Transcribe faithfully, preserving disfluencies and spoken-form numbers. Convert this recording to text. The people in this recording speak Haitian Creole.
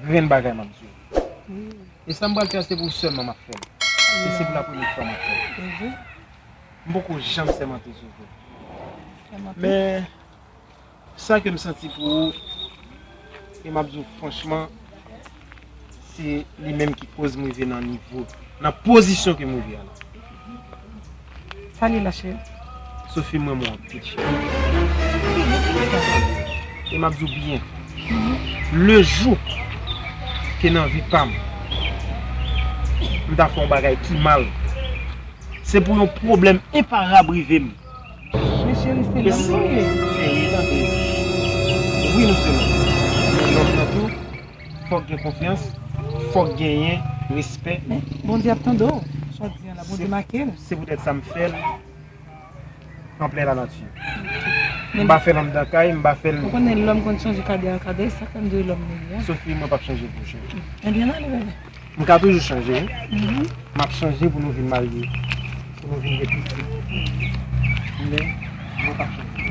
Grenn bagay m ap di w. E sa m pral fè a, se pou ou sèlman m ap fè l. E se pou la premyè fwa m ap fè l. M poko janm sèmante Sophie. Men sa ke m santi pou ou, e m ap di w franchman, se li menm ki koz m rive nan nivo, nan pozisyon ke m rive a la. Sa li la, cheri? Sophie, mwen mwen anpil, cheri. E m ap di w byen, le jou ke nan vi pa m, m ta fè yon bagay ki mal, se pou yon pwoblèm enparab rive m. Men cheri, se lòm nou ye. Cheri, tande. Wi, nou se lòm. Men lòm nan tou, fòk gen konfyans, fòk genyen respè. Men Bondye ap tande w. Sa w di an la, Bondye make l. Se poutèt sa m fè l an plè lanati. M pa fè l anndan kay, m pa fè l. Ou konnen lòm konn chanje kadè an kadè, sa fè m di w lòm nou ye a. Sophie, mwen p ap chanje pou ou, cheri. Ebyen, ale, bebe. M ka toujou chanje, wi. M ap chanje pou nou vin marye, pou nou vin gen pitit. Men, mwen p ap chanje.